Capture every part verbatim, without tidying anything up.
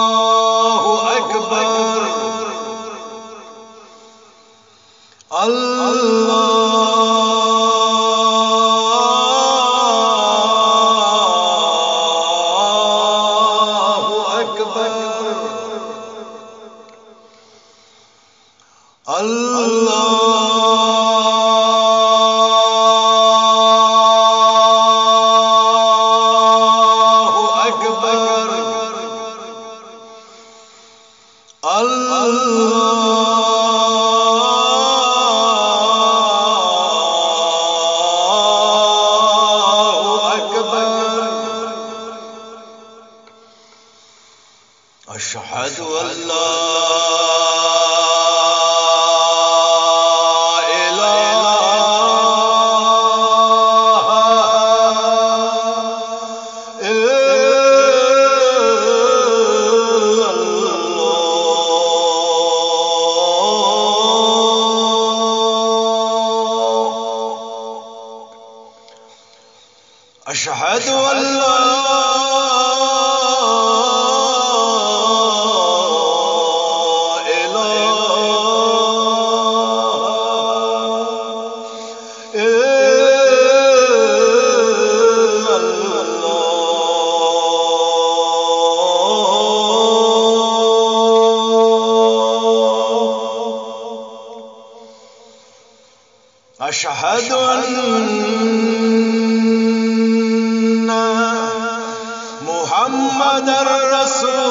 الله أكبر. الله أكبر. الله أكبر. الله أكبر. أشهد أن لا إله إلا الله. أشهد أن لا إله إلا الله. أشهد أن محمدا رسول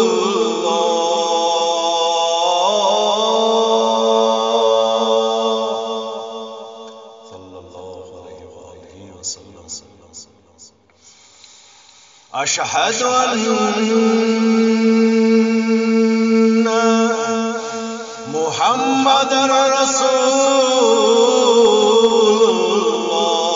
الله. صلى الله عليه وآله وسلم. أشهد أن محمدا رسول الله.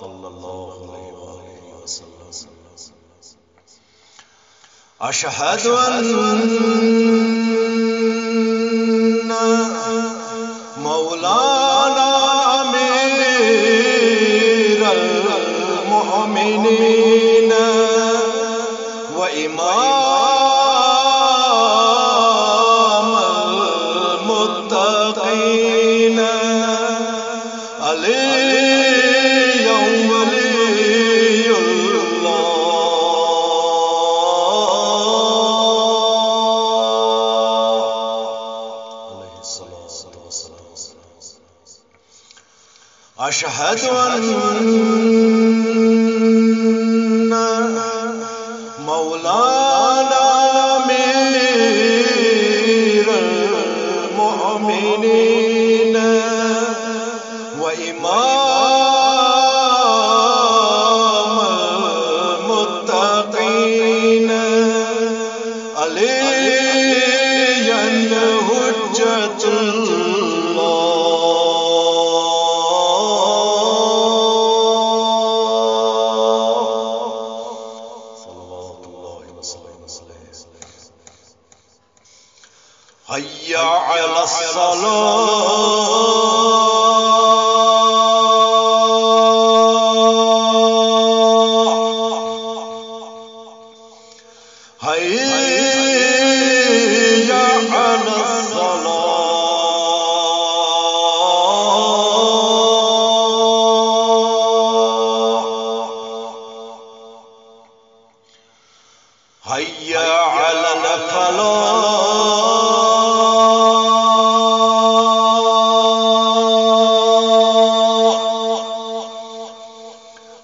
صلى الله عليه وآله وسلم. أشهد أن مولانا أمير المؤمنين وإمام المتقين علي ولي الله. عليه الصلاة والسلام. أشهد أن مولانا أمير المؤمنين وإمام المتقين عليا حجة الله. صلوات الله وسلامه عليه. حي على الصلاة. حي على الصلاة. حي على الفلاح.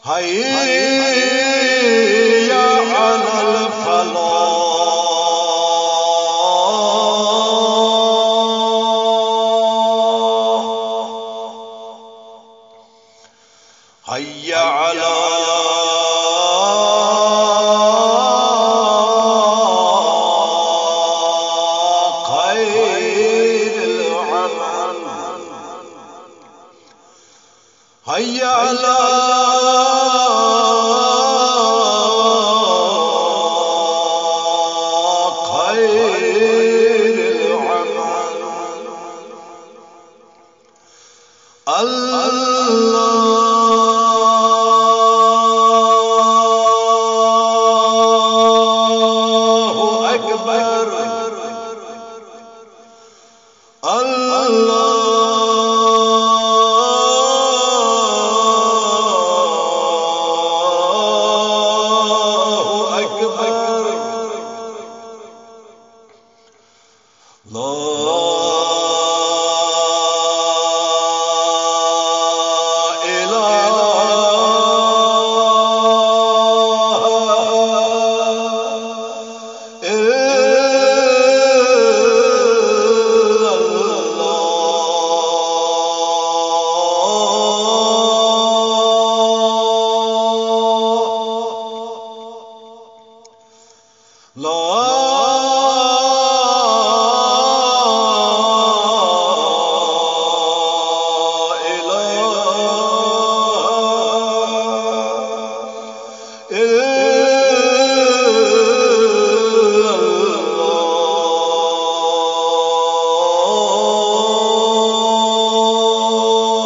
حي على الفلاح. حي على لا إله إلا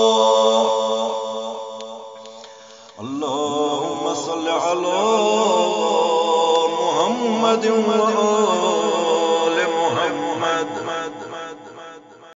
الله. اللهم صل على محمد وآل